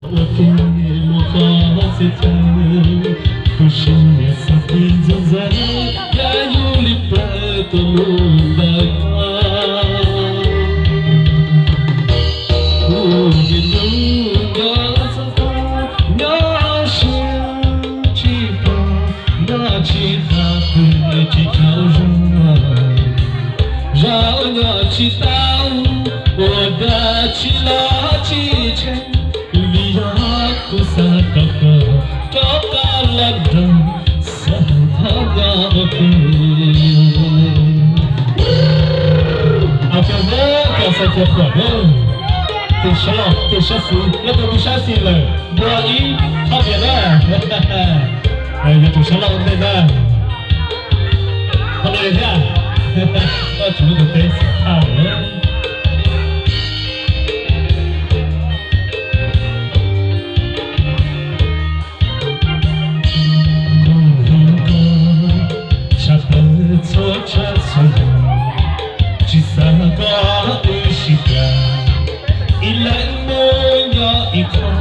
Ua ke mus qhov xwm txheej, kuv siab xav tig ntxoov ntxaws, yam yus li plawv tuaj mus ntawm no. Kuv niaj hnub nco txog koj, nyob siab tsis pom, nyob tsis qab pw tsis tau zoo. Zaum no tsis tau ua dag tsis los tsis tseg, vim yog kuv xav kom koj rov qab los nrog xav thov nyob ua ke. Ab, koj xav cia pom na, tus sab laug tus sab xis, leej twg tus sab xis lawm ntuag ib qho tias na. Yuav tsum sab laug ua ntej na. Qhov no thiab, koj tsis muaj tus teb xav thaj lawm. Kuv hlub koj tshaj plaws txhua tsav txhua yam, tsis xav kom wb sib plas, ib leeg mus nyob ib qho.